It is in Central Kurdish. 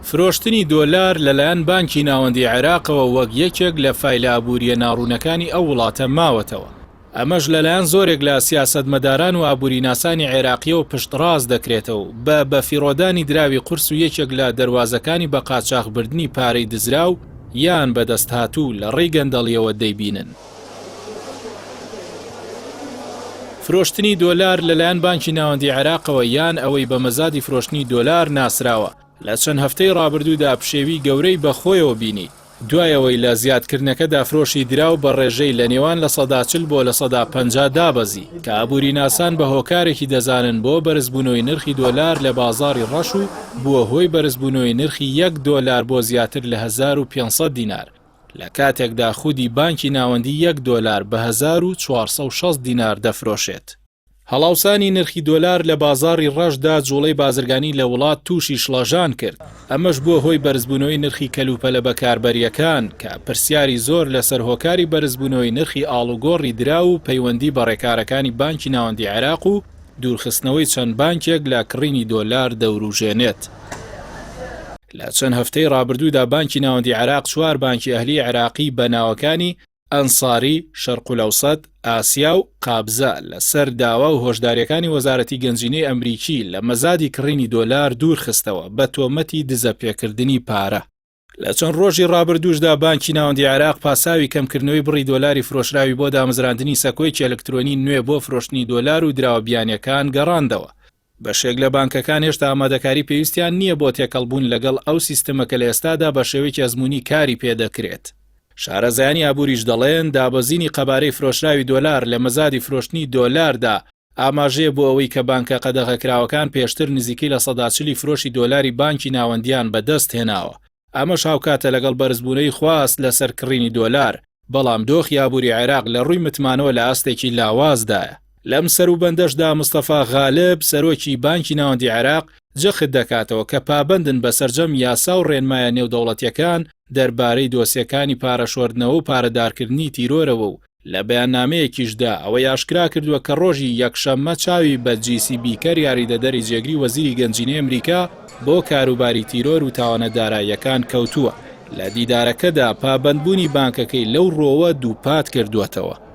فرۆشتنی دۆلار لەلایەن بانکی ناوەندی عێراقەوە وەک یەکێک لە فایلە ئابوورییە ناڕوونەکانی ئەو وڵاتە ماوەتەوە. ئەمەش لەلایەن زۆرێک لە سیاسەتمەداران و ئابووریناسانی عێراقییەوە پشتڕاست دەکرێتەوە و بە بەفیڕۆدانی دراوی قورس و یەکێک لە دەروازەکانی بەقاچاخبردنی پارەی دزراو یان بەدەستهاتوو لە ڕێی گەندەڵییەوە دەیبینن. فرۆشتنی دۆلار لەلایەن بانکی ناوەندی عێراقەوە یان ئەوەی بە مەزادی فرۆشتنی دۆلار ناسراوە، لە چەند هەفتەی ڕابردوودا پشێوی گەورەی بەخۆیەوە بینی، دوای ئەوەی لە زیادکردنەکەدا فرۆشی دراو بە ڕێژەی لە نێوان 40% بۆ 50% دابەزی، کە ئابووریناسان بە هۆکارێکی دەزانن بۆ بەرزبوونەوەی نرخی دۆلار لە بازاڕی ڕەش و بووە هۆی بەرزبوونەوەی نرخی یەک دۆلار بۆ زیاتر لە 1500 دینار، لە کاتێکدا خودی بانکی ناوەندی یەک دۆلار بە 1460 دینار دەفرۆشێت. هەڵاوسانی نرخی دۆلار لە بازاڕی ڕەشدا جوڵەی بازرگانی لە وڵات تووشی شڵەژان کرد، ئەمەش بووە هۆی بەرزبوونەوەی نرخی کەلوپەلە بەکاربەرییەکان، کە پرسیاری زۆر لەسەر هۆکاری بەرزبوونەوەی نرخی ئاڵوگۆڕی دراو و پەیوەندی بە ڕێکارەکانی بانکی ناوەندی عێراق و دوورخستنەوەی چەند بانکێک لە کڕینی دۆلار دەوروژێنێت. لە چەند هەفتەی ڕابردوودا بانکی ناوەندی عێراق چوار بانکی ئەهلی عێراقی بە ناوەکانی، ئەنساری، شەرقولئەوسەت، ئاسیا و قابزە لەسەر داوا و هۆشدارییەکانی وەزارەتی گەنجینەی ئەمریکی لە مەزادی کڕینی دۆلار دوورخستەوە بە تۆمەتی دزەپێکردنی پارە. لە چەند ڕۆژی ڕابردووشدا بانکی ناوەندی عێراق پاساوی کەمکردنەوەی بڕی دۆلاری فرۆشراوی بۆ دامەزراندنی سەکۆیەکی ئەلکترۆنی نوێ بۆ فرۆشتنی دۆلار و دراوە بیانییەکان گەڕاندەوە. بەشێک لە بانکەکان هێشتا ئامادەکاری پێویستیان نییە بۆ تێکەڵبوون لەگەڵ ئەو سیستمە کە لە ئێستادا بە شێوەیەکی ئەزموونی کاری پێدەکرێت. شارەزایانی ئابووریش دەڵێن، دابەزینی قەبارەی فرۆشراوی دۆلار لە مەزادی فرۆشتنی دۆلاردا ئاماژەیە بۆ ئەوەی کە بانکە قەدەغەکراوەکان پێشتر نزیکەی 40% فرۆشی دۆلاری بانکی ناوەندیان بەدەست هێناوە، ئەمەش هاوکاتە لەگەڵ بەرزبوونەوەی خواست لەسەر کڕینی دۆلار، بەڵام دۆخی ئابووری عێراق لە ڕووی متمانەوە لە ئاستێکی لاوازدایە. لەم سەروبەندەشدا مستەفا غالب، سەرۆکی بانکی ناوەندی عێراق، جەخت دەکاتەوە کە پابەندن بە سەرجەم یاسا و ڕێنمایە نێودەوڵەتییەکان دەربارەی دۆسیەکانی پارەشۆردنەوە و پارەدارکردنی تیرۆرەوە و لە بەیاننامەیەکیشدا ئەوەی ئاشکرا کردووە کە ڕۆژی یەکشەممە چاوی بە جیسی بیکەر یاریدەدەری جێگری وەزیری گەنجینەی ئەمریکا بۆ کاروباری تیرۆر و تاوانە داراییەکان کەوتووە، لە دیدارەکەدا پابەندبوونی بانکەکەی لەو ڕووەوە دووپات کردووەتەوە.